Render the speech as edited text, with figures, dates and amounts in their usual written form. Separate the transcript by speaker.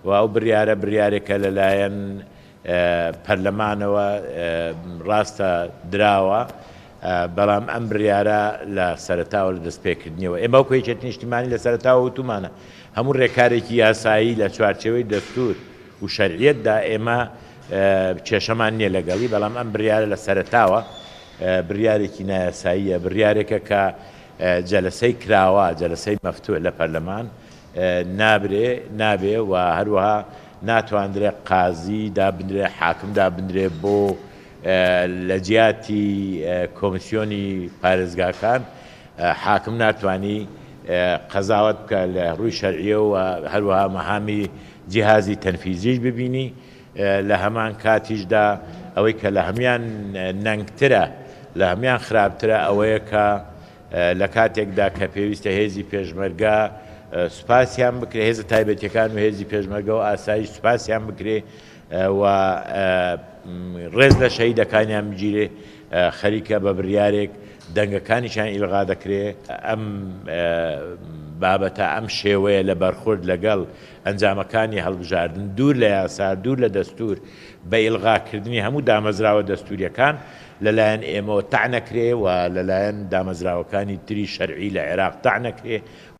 Speaker 1: و ئەو بریارە بریارێکە لەلایەن پەرلەمانەوە ڕاستە دراوە، بەڵام ئەم بریارە لە سەرەتاوە لە دەستپێکردنیەوە ئێمە وەکو یەکێتی نیشتیمانی لە سەرەتاوە وتومانە هەموو رێکارێکی یاسایی لە چوارچێوەی دەستور و شەرعیەتدا ئێمە کێشەمان نییە لەگەڵی، بەڵام ئەم بریارە لە سەرەتاوە بریارێکی نایاساییە، بریارێکە کە جەلەسەی کراوە، جەلەسەی مەفتوح لە پەرلەمان نابرێ، نابێ و هەروەها ناتواندرێ قازی دابنرێ، حاکم دابنرێ بۆ لە جیاتی کۆمسیۆنی پارێزگاکان، حاکم ناتوانی قەزاوەت بکا لە ڕووی شەرعیەوە و هەروەها مەهامی جیهازی تەنفیزیش ببینی، لە هەمان کاتیشدا ئەوەی کە لە هەموان نەنگترە، لە هەموان خراپترە ئەوەیە کە لە کاتێکدا کە پێویستە هێزی پێشمەرگە سوپاسیان بکرێ، هێزە تایبەتیەکان و هێزی پێشمەرگە و ئاسایش سوپاسیان بکرێ و ڕێز لە شەهیدەکانیان بگیرێ، خەریکە بە بریارێک دەنگەکانیشیان ئیلغا دەکرێ. ئەم بابەتە، ئەم شێوەیە لە بەرخورد لەگەڵ ئەنجامەکانی هەڵبژاردن دوور لە یاسا، دوور لە دەستوور، بە ئیلغاکردنی هەموو دامەزراوە دەستوورییەکان لەلایەن ئێمەوە تەعنەکرێ و لەلایەن دامەزراوەکانی تری شەرعی لە عێراق تەعنەکرێ.